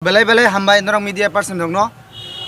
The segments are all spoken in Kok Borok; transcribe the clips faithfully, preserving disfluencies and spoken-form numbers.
Belai belai hambai norok media person rokno.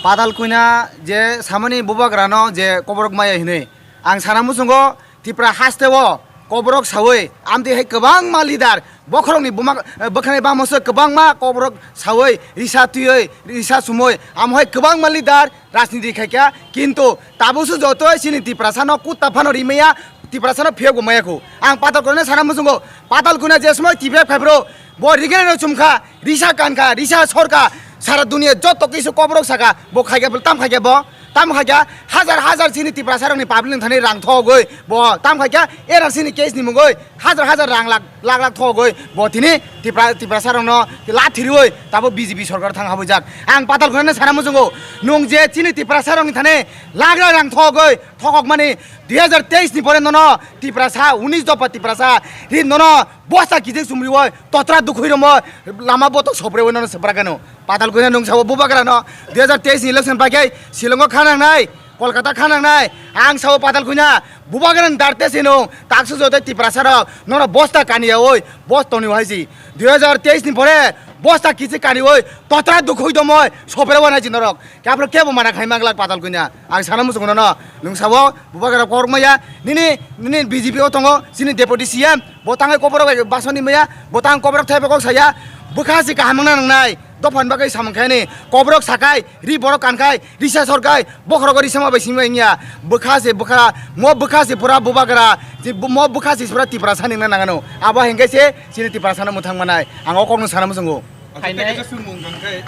Patal Kanya je samani bubagrano je koborok maya hinwi. Ang sana muchungo Tipra hasteo koborok sawi amtwi hai kwbangma leader bokhorokni buma, eh, bwkhani bamose kwbangma koborok sawi risa twiwi risa sumwi amo hai kwbangma leader rajniti khaikha, kintu tabuksu joto chini Tiprasano kutta phano rimaya, Tiprasano phiyok bo maya khu. Ang Patal Kanya sana muchungo, Patal Kanya je somoi T P F khai bro, bo rigena no chumkha, risa kankha, risa sorkha, sara dunia joto kisu koborok saka, bo khaikha, tam khaikha bo, tam khaikha, hajar hajar chini Tiprasarokni public ni thani rang thogwi, bo tam khaikha, N R C ni case ni mungwi, hajar hajar rang lak lak lak thogwi, bo tini Tipra, Tiprasarokno la thiriwi, tabo B J P sorkar thang habwijak. Ang Patal Kanya sana muchungo, nung je chini Tiprasarokni thani lak lak rang thogwi, thokokmani dui hajar teis ni pore nono Tiprasa, unis dopha Tiprasa, ri nono bosta kichik chumriwi, totra dukhwi romwi, lama botok soprewi nono sepra gano. Patal Kanya nung sao bubagrano dui hajar teis ni election pai khe Shillongo kha nangnai, Kolkata kha nangnai, ang sao Patal Kanya bubagrani darte se nung, taksu joto Tiprasarok nono bosta kaniyawi, bosta toniwi hai si. Dui hajar teis ni pore bosta kichik kaniwi, totra dukhwi domwi, soprewi nai si norok. Khe aphuru kebo mana khai manglak Patal Kanya. Ang sana muchungo nono. Nwng sabo bubagra korok maya. Nini, nini B J P o tongo, chini deputy C M. Bo tangwi koborok bai basmani maya. Bo tang koborok thaiba kok saya. Bwkha se kaham wngna nangnai. Dophani bagwi samung khaini. Koborok sakai, ri borok kankhai, risa sorkai. Bokhorogo risa ma bai simi bai wngya. Bwkha se bwkha, mo bwkha se pura bubagra. Je bo-, mo bwkha se pura Tiprasa ni wngna nangano. Abo hinkhe se chini Tiprasano mwthang manai. Ang o kokno sana muchungo. Acha, phainai. Tei kaisa swngmung hwnkha khe,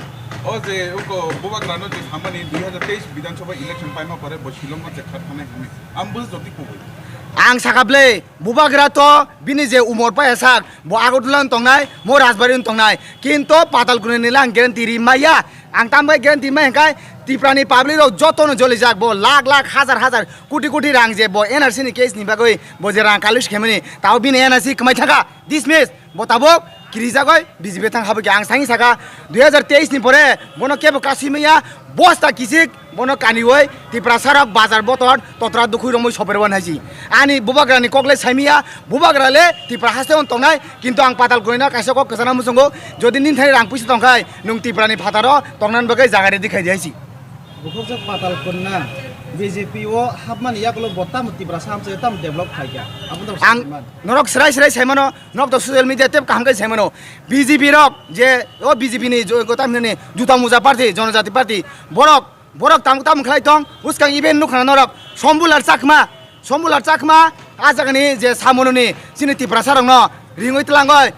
o je uko bubagrano je samani dui hajar teis Bidhan Sabha election paima pore bo Shillongo je kha thangnai hwnwi. Ang bo jotwi kubui. Ang sakha ble, bubagra to bini je umor paya sak, bo Agartala no tongnai, mo Rajbari no tongnai. Kinto Patal Kanya ni lang guarantee ri maya. Ang tam bai guarantee mai hwnkhe Tiprani public rok joto no jolijak, bo lakh lakh, hajar hajar, koti koti rang je bo N R C ni case ni bagwi bo je rang kalis khemani, tao bini N R C kwmai thaka, dismiss. Bo tabuk kirijagoi B J P thang habwi khe ang sani saka, dui hajar teis ni pore bono kebo kasui maya, bosta kichik bono kaniwi Tiprasarok bazar botor totra dukhwi romwi soperwan hai si. Ani bubagrani kok le saimaya, bubagra le Tipra haste on tongnai, kintu ang Patal Kanya no kaisa kok kwchana muchungo, jodi nini thani rang puisa tongkhai, nwng Tiprani phataro tongnan bagwi jaga ready khai di hai si. Bukhukjak Patal Kanya B J P o hapmani yakulo bo tamo Tiprasa hamsai tamo develop khaikha. Abo no ang saimani. Norok srai srai saimano, norok to social media tep kaham khai saimano. B J P rok je o B J P ni jo-, go tamni juta muja party, jonojati party, borok, borok tam, tam khlai tong, uskang event nukha norok, Sombular Chakma, Sombular Chakma, a jagani je samununi chini Tiprasa rokno ringwi tlangoi,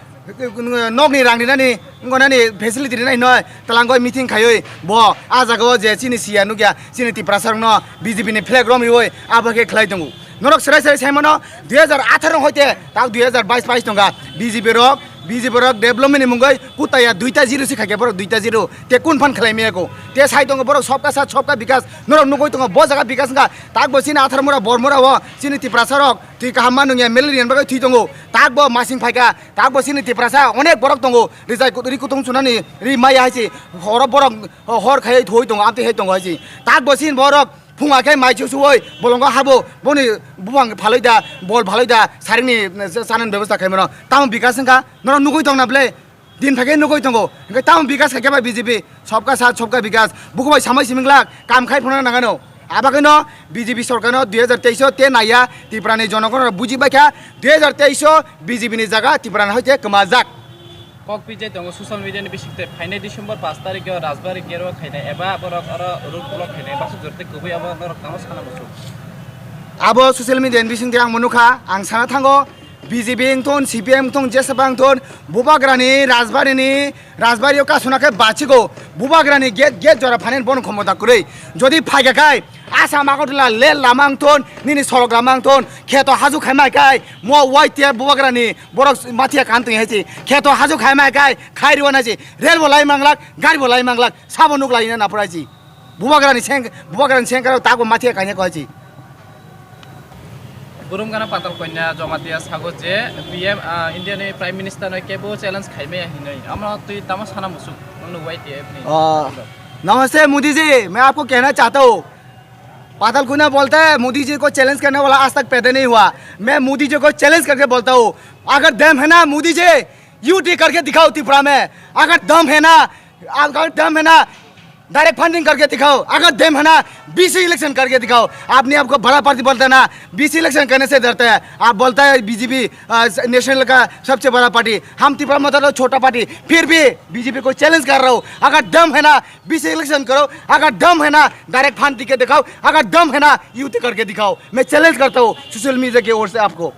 nokni rang rinani, wngonani facility rinai hinoi tlangoi meeting khaiwi bo a jagao je chini siya nukya, chini Tiprasa rokno B J P ni flag romriwi abo khe khlai tongo. Norok serai serai saimano, dui hajar atharo hoite tak dui hajar bais bais tongkha. B J P rok, B J P rok development ni mungwi kutaya duita zero se khaikhe borok duita zero. Te kun phan khlai maya ko? Te sai tongo borok sobka sat sobka bikas. Norok nugwi tongo bo jaga bikas wngkha. Tak bo chini athar mura bor mura o chini Tiprasa rok twi kaham ma nungya malaria ni bagwi thwi tongo. Tak bo masing phaikha. Tak bo chini Tiprasa onek borok tongo. Rijai kut-, ri kutung chunani ri maya hai se. Horo borok hor khai thwi tongo. Amtwi hai tongo hai se. Tak bo chini borok phunga khe mai chuchuwi bolongo habo, boni buphang phalwi da, bol phalwi da, saringni, eh, chanani bebostha khaimano. Tamo bikas wngkha, norok nugwi tongna ble? Din phai khe nugwi tongo. Hwnkhe tamo bikas khaikhe ba B J P, sobka sat, sobka bikas. Buku bai samai simi glak, kam khai phano nangano. Abagwino B J P sorkarno dui hajar teis o te naiya, Tiprani jonogonrok buji baikha, dui hajar teis o B J P ni jaga Tiprani hoite kwmajak. Kok pijai tongo social media ni bisingtwi, phainai December paanch tarikh o Rajbari Gerwa khainai eba borok oro road block khainai, basuk jora tei kwbui abo norok tamo sana muchung. Abo social media ni bisingtwi ang bo nukha, ang sana thango, B J P wngthun, C P M wngthun, jesaba wngthun, bubagrani Rajbari ni, Rajbari o kasuna khe bachigo, bubagrani gate, gate jora phainai bono khomota kwrwi. Jodi phaikha khai, Assam Agartala lel lama wngthun, nini sorok lama wngthun, kheto hajuk khaima khai, mo Y T F bubagrani borok mathiya kan tong hai se. Kheto hajuk khaima khai, khai rw nai se. Rel bo lai manglak, gari bo lai manglak, sabo nuk lai na naprai se. Bubagrani seng, bubagrani seng karo tago mathiya kanya koi se. Burum gana Patal Kanya Jamatia sago je P M, ah, India ni Prime Minister no kebo challenge khaimaya hinwi. Amo twi tamo sana musuk, nungno Y T F ni. Ah, नमस्ते मोदी जी, मैं आपको कहना चाहता हूँ, पातल कुना बोलता है, मोदी जी को चैलेंज करने वाला आज तक पैदा नहीं हुआ। मैं मोदी जी को चैलेंज करके बोलता हूँ, अगर दम है ना मोदी जी, यूटी करके दिखाओ त्रिपुरा में। अगर दम है ना, अगर दम है ना, डायरेक्ट फंडिंग करके दिखाओ। अगर दम है ना, बीसी इलेक्शन करके दिखाओ। आपने आपको बड़ा पार्टी बोलता है ना, बीसी इलेक्शन करने से डरता है। आप बोलता है बीजेपी नेशनल का सबसे बड़ा पार्टी, हम तिपरा मदर छोटा पार्टी, फिर भी बीजेपी को चैलेंज कर रहा हूँ। अगर दम है ना, बीसी इलेक्शन करो। अगर दम है ना, डायरेक्ट फंड के दिखाओ। अगर दम है ना, यूथ करके दिखाओ। मैं चैलेंज करता हूँ सोशल मीडिया की ओर से आपको।